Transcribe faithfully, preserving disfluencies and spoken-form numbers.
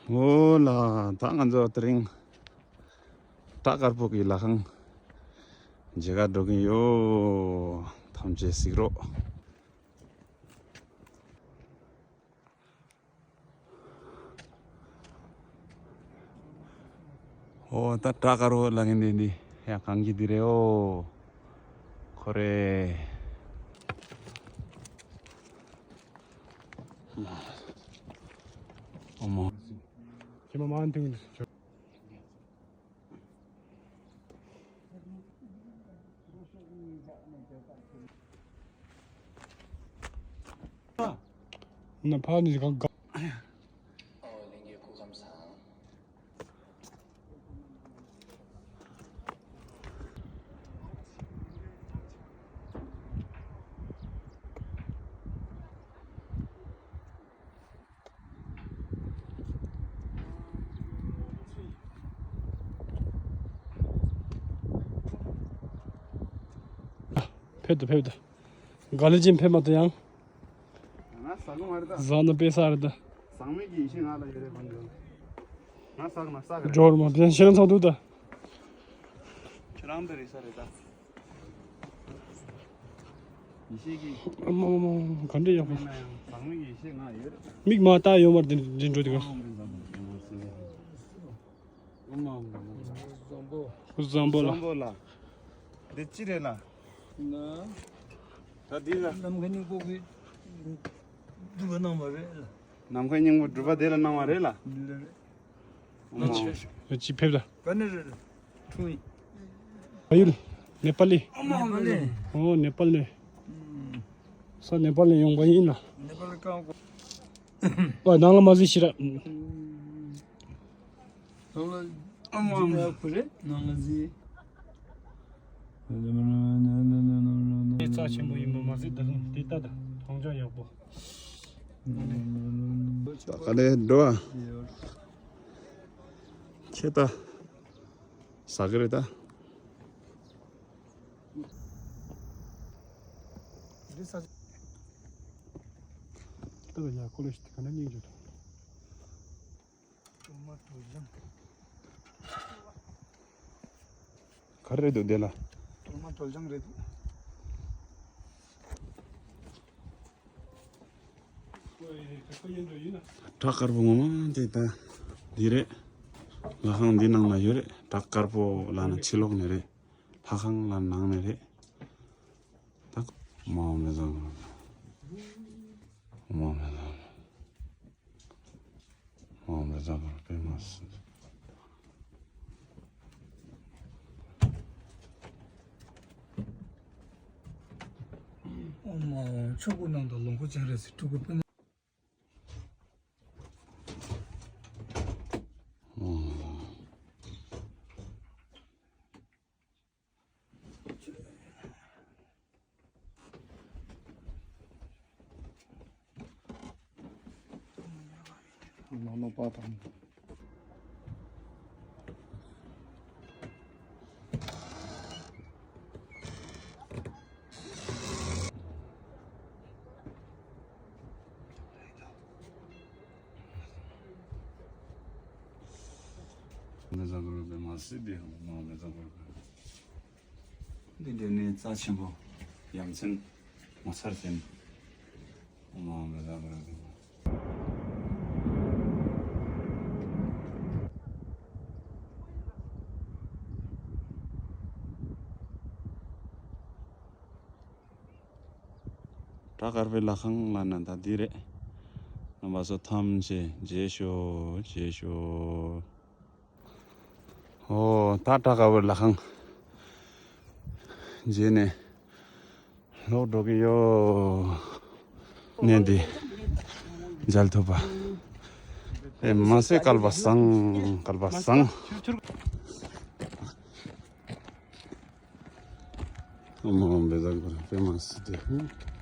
འོ་ལ། ད་ང་ཚོ་དེ་རིང་བྲག་དཀར་པོ་གི་ལྷ་ཁང་མཇལ་ག་འགྲོ་གི་ཡོད། ཐམས་ཅད་གཟིགས་རོགས། ཨོ་ད་བྲག་དཀར་པོ་ལ་ངན་འདི་འདི་ཡ་གང་གི་འདི་རེད། ཨོ་ཁོ་རེ། ཨོ་མོ། ཁྱེད་མ་མ་འཐུང་། ན་ཕ་ནི་ག་ག་ཕེབས་དང་ཕེབས་དང་། ག་ལེ་ཅན་ཕེབས་མ་ཐུབ་ཡང་། ང་ཟ་གི་མ་རེད་ད། ཟ་ན་དཔེ་ས་རེད་ད། ཟག་མེད་ཀྱི་ཡེ་ཤེས་ང་ལ་ཡོད་རེད་ཁོང་ཚོ། ང་ཟག་ན་ཟག་རེད། འབྱོར་མ་དེ་ཤེས་ན་ཚོགས་འདུག་ད། ཁྱེད་རང་འདི་རེད་ས་རེད་ད། ཡེ་ཤེས་ཀྱི། ཨ་མ་མ་མ་ག་འདྲ་ཡག་པོ། མེད་ན་ཡང་ཟག་མེད་ཀྱི་ཡེ་ཤེས་ང་ཡོད་རེད། མིག་མ་བལྟ་ཡོད་མ་རེད་དེ་འདྲ་འགྲོ་དེ་ག། བཟང་པོ་ལ། བཟང་པོ་ལ། འདི་ཅི་རེད་ལ། ན། ད་འདི་ལ། ནམ་མཁའི་སྙིང་པོ་གི་སྒྲུབ་པ་གནང་བ་རེད་ལ། ནམ་མཁའི་སྙིང་པོ་སྒྲུབ་པ་དེ་ལ་གནང་བ་རེད་ལ། འདི་ལ་རེད། ཨོ་མ། ཅི་ཕེབས་ལ། ག་ནས་རེད། ཁྲུང་ཡིན། བལ་ཡུལ། ནེ་པ་ལི། ཨོ་མ་ནེ་པ་ལི། ཨོ་ནེ་པ་ལི་ནས། ཨུམ། ས་ནེ་པ་ལི་ནས་ཡོང་པ་ཡིན་ལ། ནེ་པ་ལི་རྐང་པ། ཨོ་ནང་ལ་མ་གཟིགས་ཤི་ར། ནང་ལ་ཨ་མ་འཛིན་ཡག་པོ་རེད་ནང་ལ་འཛིན། དེ་རྩ་ཆེན་པོ་ཡིན་པ་མ་ཟད་ད་དུང་དེ་ལྟ་ད་མཐོང་ཆ་ཡག་པོ། ད་ག་ལེ་འགྲོ་ཨ། ཁྱེད་ད་ཟ་གི་རེད་ད། ད་ཡ་ཁོ་ལོ་ཞིག་ག་ན་སྙིང་རྗེ་དང་། གྲོ་མ་དོལ་ལྗང་། ག་རེ་རེད་འདུག་དེ་ལ། གྲོ་མ་དོལ་ལྗང་རེད་འདུག། བྲག་དཀར་པོ་ངོ་མ་དེ་ད་འདི་རེད། ལྷ་ཁང་འདི་ནང་ལ་ཡོད་རེད། བྲག་དཀར་པོ་ལ་ན་ཕྱི་ལོགས་ནས་རེད། ལྷ་ཁང་ལ་ནང་ནས་རེད། ད་མ་འོ་མེ་བཟང་། མ་འོ་མེ་བཟང་། ཨོཾ་ར་ཛ་ག་རུ་པདྨ་སིདྡྷི། ཨོཾ་ཨཱཿ། ཆོས་སྐུ་ནང་དུ་ལོངས་སྐུ་སྤྱན་རས་གཟིགས་སྤྲུལ་སྐུ་པདྨ། ཨོཾ། ནང་ལོགས་པ་དང་། མེ་བཟང་གུ་རུ་པདྨ་སིདྡྷི་ཧཱུྃ། མ་མེ་བཟང་གུ་རུ། འདི་འདྲའི་གནས་རྩ་ཆེན་པོ་ཡ་མཚན་ངོ་མཚར་ཅན། ཨོཾ་ཨཱཿཧཱུྃ་བཛྲ་གུ་རུ་པདྨ། བྲག་དཀར་པོའི་ལྷ་ཁང་ལབ་ན་ད་འདི་རེད། རྣམ་པ་ཚོ་ཐམས་ཅད་མཇལ་ཤོག་མཇལ་ཤོག་ཨོ་ད་བྲག་དཀར་པོའི་ལྷ་ཁང་མཇལ་ནས་ལོག་འགྲོ་གི་ཡོད། གནས་འདི་མཇལ་ཐུབ་པ། ཨེ་མ་ཟད་སྐལ་པ་བཟང་། སྐལ་པ་བཟང་། ཨོཾ་ཨཱཿཧཱུྃ་བཛྲ་གུ་རུ་པདྨ་སིདྡྷི་ཧཱུྃ།